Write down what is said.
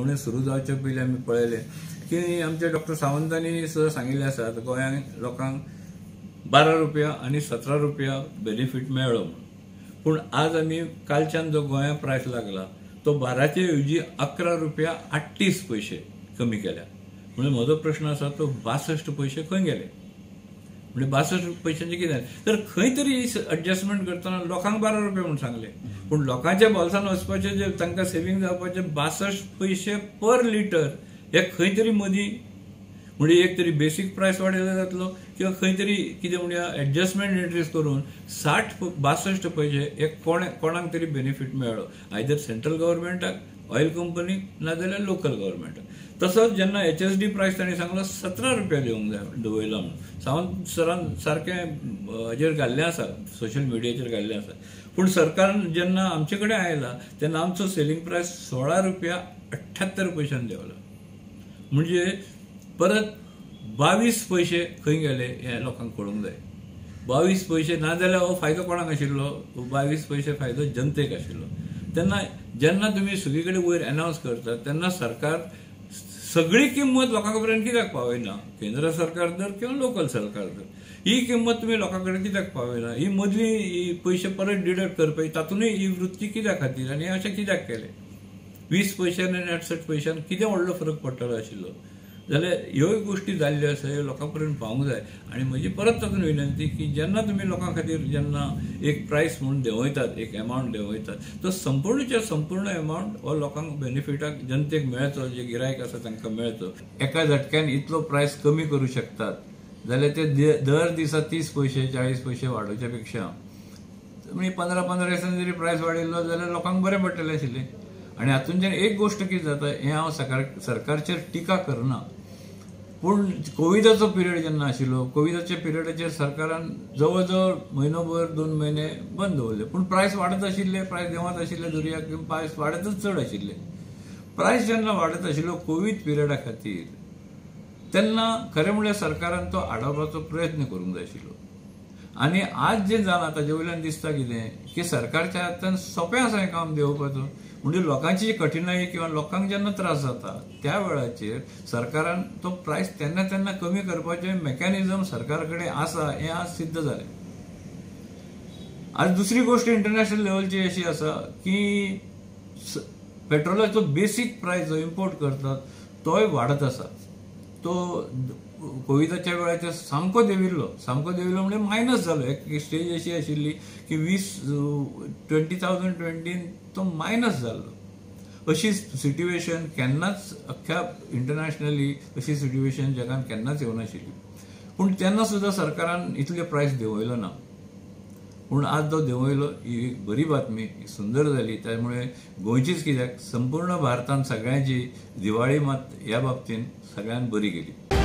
देंवणे सुरू जावचे पयलीं आमी पळयलें की आमचे डॉक्टर सावंतांनी सुद्दां सांगिल्लें आसा गोंयांत लोकांक 12 रुपया आनी 17 रुपया बेनिफीट मेळ्ळो म्हणून. पूण आज आमी कालच्यान जो गोंया प्रायस लागला तो 12चे ऐवजी 11 रुपया 38 पयशे कमी केल्या. म्हणजे म्हजो प्रश्न आसा तो 62 पयशे खंय गेले? म्हणजे 62 पयशांचे कितें जालें? तर खंय तरी एडजस्टमेंट करतना लोकांक 12 रुपया म्हूण सांगले, पूण लोकांच्या बोल्सान वचपाचे जे तांकां सेवींग जावपाचे 62 पयशे पर लिटर हे खंय तरी मदीं म्हणजे एक तरी बेसीक प्रायस वाडयलो जातलो किंवा खंय तरी कितें म्हणया एडजस्टमेंट इंट्रीज करून 62 पयशे हे कोणाक तरी बेनिफीट मेळ्ळो, आयदर सेंट्रल गव्हर्मेंटाक, ऑयल कंपनीक, नाजाल्यार लोकल गव्हर्मेंटाक. तसोच जेन्ना HSD प्रायस तांणी सांगलो 17 रुपया दिवंक जाय दवयला म्हणून, सावंत सरान सारकें हाजेर घाल्लें आसा, सोशल मिडियाचेर घाल्लें आसा. पूण सरकारान जेन्ना आमचे कडेन आयला तेन्ना आमचो सेलिंग प्रायस 16 रुपया 78 पयशान देंवला. म्हणजे परत 22 पयशे खंय गेले हे लोकांक कळूंक जाय. 22 पयशे ना जाल्यार हो फायदो कोणाक आशिल्लो? 22 पयशे फायदो जनतेक आशिल्लो. तेन्ना जेन्ना तुमी सगळी कडेन वयर अनावन्स करता तेन्ना सरकार सगळी किंमत लोकां पर्यंत कित्याक पावयना? केंद्र सरकार दर किंवा लोकल सरकार दर, ही किंमत तुमी लोकां कडेन कित्याक पावयना? ही मदली पयशे परत डिडक्ट करपाची तातूंतय ही वृत्ती कित्या खातीर आनी अशें कित्याक केलें? 20 पयशान आनी 68 पयशान कितें व्हडलो फरक पडटलो आशिल्लो? जाल्यार ह्योय गोश्टी जाल्ल्यो आसा, ह्यो लोकां पर्यंत पावूंक जाय. आनी म्हजी परत तातूंत विनंती की जेन्ना तुमी लोकां खातीर जेन्ना एक प्रायस म्हूण देंवयतात, एक एमावंट देंवयतात, तो संपूर्णच्या संपूर्ण एमावंट हो लोकांक बेनिफिटाक जनतेक मेळचो, जे गिरायक आसा तांकां मेळचो. एका झटक्यान इतलो प्रायस कमी करूं शकतात जाल्यार ते दर दिसा 30 पयशे 40 पयशे वाडोवच्या पेक्षा म्हणजे 15-15 दिसांनी जरी प्रायस वाडयल्लो जाल्यार लोकांक बरें पडटलें आशिल्लें. आनी हातूंतल्यान एक गोश्ट कितें जाता हें हांव सरकारचेर टिका करना, पूण कोविडाचो पिरियड जेन्ना आशिल्लो कोविडाच्या पिरियडाचेर सरकारान जवळ जवळ म्हयनोभर 2 म्हयने बंद दवरले, पूण प्रायस वाडत आशिल्ले, प्रायस देंवत आशिल्ले, दर्याक प्रायस वाडतच चड आशिल्ले. प्रायस जेन्ना वाडत आशिल्लो कोवीड पिरियडा खातीर तेन्ना खरें म्हणल्यार सरकारान तो आडावपाचो प्रयत्न करूंक जाय आशिल्लो. आनी आज जें जालां ताजे वयल्यान दिसता कितें की सरकारच्या हातान सोंपें आसा हें काम देंवोवपाचो. म्हणजे लोकांची कठिनाई किंवा लोकांक जेन्ना त्रास जाता त्या वेळाचेर सरकारान तो प्रायस तेन्ना तेन्ना कमी करपाचें मेकॅनिझम सरकार कडेन आसा हें आज सिद्ध जालें. आज दुसरी गोश्ट इंटरनॅशनल लेवलची अशी आसा की पेट्रोलाचो बेसीक प्रायस जो इम्पोर्ट करतात तोय वाडत आसा. तो कोविडाच्या वेळाचेर सामको देंविल्लो, सामको देंविल्लो म्हणजे मायनस जालो. एक स्टेज अशी आशिल्ली की 20,020 तो मायनस जाल्लो. अशी सिट्युएशन केन्नाच अख्ख्या इंटरनॅशनली अशी सिट्युएशन जगान केन्नाच येवनाशिल्ली. पूण तेन्ना सुद्दां सरकारान इतले प्रायस देंवयलो ना, पूण आज तो देंवयलो ही एक बरी बातमी, सुंदर जाली. त्यामुळे गोंयचीच कित्याक संपूर्ण भारतान सगळ्यांची दिवाळी मात ह्या बाबतीन सगळ्यान बरी गेली.